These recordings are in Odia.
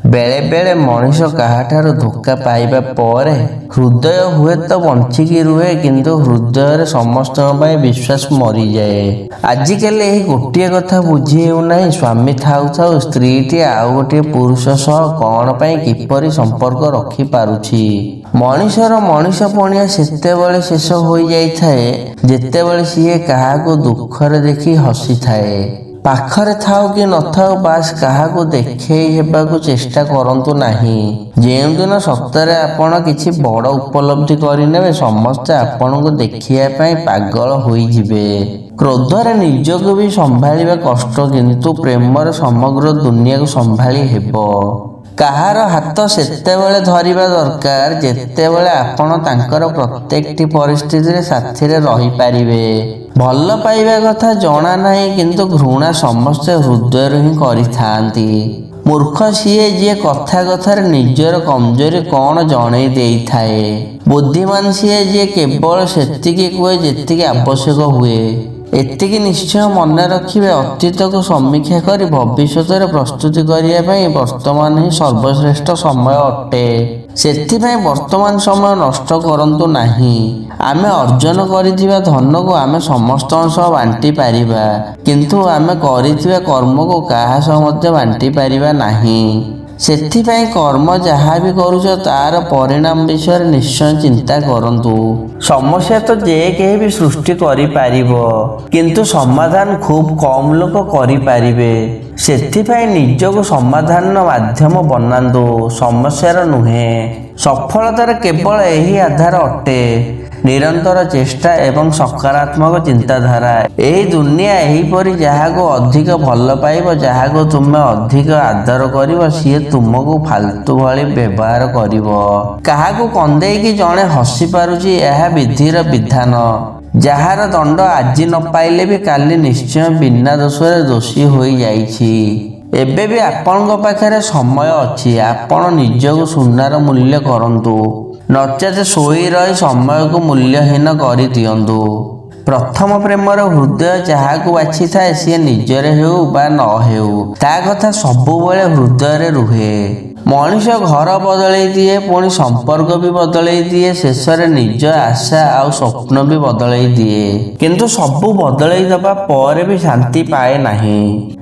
ବେଳେବେଳେ ମଣିଷ କାହାଠାରୁ ଧୋକା ପାଇବା ପରେ ହୃଦୟ ହୁଏତ ବଞ୍ଚିକି ରୁହେ, କିନ୍ତୁ ହୃଦୟରେ ସମସ୍ତଙ୍କ ପାଇଁ ବିଶ୍ୱାସ ମରିଯାଏ। ଆଜିକାଲି ଏହି ଗୋଟିଏ କଥା ବୁଝି ହେଉନାହିଁ, ସ୍ୱାମୀ ଥାଉ ଥାଉ ସ୍ତ୍ରୀଟିଏ ଆଉ ଗୋଟିଏ ପୁରୁଷ ସହ କ'ଣ ପାଇଁ କିପରି ସମ୍ପର୍କ ରଖିପାରୁଛି? ମଣିଷର ମଣିଷ ପଣିଆ ସେତେବେଳେ ଶେଷ ହୋଇଯାଇଥାଏ, ଯେତେବେଳେ ସିଏ କାହାକୁ ଦୁଃଖରେ ଦେଖି ହସିଥାଏ। ପାଖରେ ଥାଉ କି ନଥାଉ, ବାସ୍ କାହାକୁ ଦେଖେଇ ହେବାକୁ ଚେଷ୍ଟା କରନ୍ତୁ ନାହିଁ। ଯେଉଁଦିନ ସତରେ ଆପଣ କିଛି ବଡ଼ ଉପଲବ୍ଧି କରିନେବେ, ସମସ୍ତେ ଆପଣଙ୍କୁ ଦେଖିବା ପାଇଁ ପାଗଳ ହୋଇଯିବେ। କ୍ରୋଧରେ ନିଜକୁ ବି ସମ୍ଭାଳିବା କଷ୍ଟ, କିନ୍ତୁ ପ୍ରେମରେ ସମଗ୍ର ଦୁନିଆକୁ ସମ୍ଭାଳି ହେବ। କାହାର ହାତ ସେତେବେଳେ ଧରିବା ଦରକାର, ଯେତେବେଳେ ଆପଣ ତାଙ୍କର ପ୍ରତ୍ୟେକଟି ପରିସ୍ଥିତିରେ ସାଥିରେ ରହିପାରିବେ। ଭଲ ପାଇବା କଥା ଜଣା ନାହିଁ, କିନ୍ତୁ ଘୃଣା ସମସ୍ତେ ହୃଦୟରୁ ହିଁ କରିଥାନ୍ତି। ମୂର୍ଖ ସିଏ, ଯିଏ କଥା କଥାରେ ନିଜର କମଜୋରି କ'ଣ ଜଣେଇ ଦେଇଥାଏ। ବୁଦ୍ଧିମାନ ସିଏ, ଯିଏ କେବଳ ସେତିକି କୁହେ ଯେତିକି ଆବଶ୍ୟକ ହୁଏ। ଏତିକି ନିଶ୍ଚୟ ମନେ ରଖିବେ, ଅତୀତକୁ ସମୀକ୍ଷା କରି ଭବିଷ୍ୟତରେ ପ୍ରସ୍ତୁତି କରିବା ପାଇଁ ବର୍ତ୍ତମାନ ହିଁ ସର୍ବଶ୍ରେଷ୍ଠ ସମୟ ଅଟେ। ସେଥିପାଇଁ ବର୍ତ୍ତମାନ ସମୟ ନଷ୍ଟ କରନ୍ତୁ ନାହିଁ। ଆମେ ଅର୍ଜନ କରିଥିବା ଧନକୁ ଆମେ ସମସ୍ତଙ୍କ ସହ ବାଣ୍ଟି ପାରିବା, କିନ୍ତୁ ଆମେ କରିଥିବା କର୍ମକୁ କାହା ସହ ମଧ୍ୟ ବାଣ୍ଟି ପାରିବା ନାହିଁ। ସେଥିପାଇଁ କର୍ମ ଯାହା ବି କରୁଛ, ତାର ପରିଣାମ ବିଷୟରେ ନିଶ୍ଚୟ ଚିନ୍ତା କରନ୍ତୁ। ସମସ୍ୟା ତ ଯେ କେହି ବି ସୃଷ୍ଟି କରିପାରିବ, କିନ୍ତୁ ସମାଧାନ ଖୁବ୍ କମ୍ ଲୋକ କରିପାରିବେ। ସେଥିପାଇଁ ନିଜକୁ ସମାଧାନର ମାଧ୍ୟମ ବନାନ୍ତୁ, ସମସ୍ୟାର ନୁହେଁ। ସଫଳତାର କେବଳ ଏହି ଆଧାର ଅଟେ, ନିରନ୍ତର ଚେଷ୍ଟା ଏବଂ ସକାରାତ୍ମକ ଚିନ୍ତାଧାରା। ଏହି ଦୁନିଆ ଏହିପରି, ଯାହାକୁ ଅଧିକ ଭଲ ପାଇବ, ଯାହାକୁ ତୁମେ ଅଧିକ ଆଦର କରିବ, ସିଏ ତୁମକୁ ଫାଲତୁ ଭଳି ବ୍ୟବହାର କରିବ। କାହାକୁ କନ୍ଦେଇକି ଜଣେ ହସି ପାରୁଛି, ଏହା ବିଧିର ବିଧାନ। ଯାହାର ଦଣ୍ଡ ଆଜି ନ ପାଇଲେ ବି କାଲି ନିଶ୍ଚୟ ବିନା ଦୋଷରେ ଦୋଷୀ ହୋଇଯାଇଛି। ଏବେ ବି ଆପଣଙ୍କ ପାଖରେ ସମୟ ଅଛି, ଆପଣ ନିଜକୁ ସୁନାର ମୂଲ୍ୟ କରନ୍ତୁ, ନଚେତ ଶୋଇ ରହି ସମୟକୁ ମୂଲ୍ୟହୀନ କରିଦିଅନ୍ତୁ। ପ୍ରଥମ ପ୍ରେମର ହୃଦୟ ଯାହାକୁ ବାଛିଥାଏ, ସିଏ ନିଜର ହେଉ ବା ନ ହେଉ, ତା କଥା ସବୁବେଳେ ହୃଦୟରେ ରୁହେ। ମଣିଷ ଘର ବଦଳେଇ ଦିଏ, ପୁଣି ସମ୍ପର୍କ ବି ବଦଳେଇ ଦିଏ, ଶେଷରେ ନିଜ ଆଶା ଆଉ ସ୍ୱପ୍ନ ବି ବଦଳେଇ ଦିଏ। କିନ୍ତୁ ସବୁ ବଦଳେଇ ଦେବା ପରେ ବି ଶାନ୍ତି ପାଏ ନାହିଁ,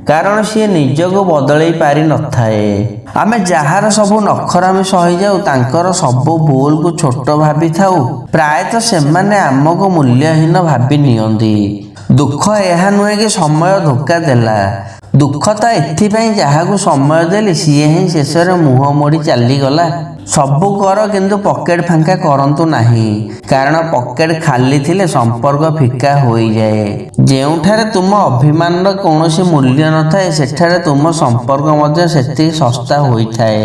କାରଣ ସିଏ ନିଜକୁ ବଦଳେଇ ପାରି ନଥାଏ। ଆମେ ଯାହାର ସବୁ ନଖରାମି ସହିଯାଉ, ତାଙ୍କର ସବୁ ଭୁଲକୁ ଛୋଟ ଭାବିଥାଉ, ପ୍ରାୟତଃ ସେମାନେ ଆମକୁ ମୂଲ୍ୟହୀନ ଭାବି ନିଅନ୍ତି। ଦୁଃଖ ଏହା ନୁହେଁ କି ସମୟ ଧୋକା ଦେଲା। ଦୁଃଖ ତ ଏଥିପାଇଁ, ଯାହାକୁ ସମୟ ଦେଲି, ସିଏ ହିଁ ଶେଷରେ ମୁହଁ ମୋଡ଼ି ଚାଲିଗଲା। ସବୁ କର, କିନ୍ତୁ ପକେଟ ଫାଙ୍କା କରନ୍ତୁ ନାହିଁ, କାରଣ ପକେଟ ଖାଲି ଥିଲେ ସମ୍ପର୍କ ଫିକା ହୋଇଯାଏ। ଯେଉଁଠାରେ ତୁମ ଅଭିମାନର କୌଣସି ମୂଲ୍ୟ ନଥାଏ, ସେଠାରେ ତୁମ ସମ୍ପର୍କ ମଧ୍ୟ ସେତିକି ଶସ୍ତା ହୋଇଥାଏ।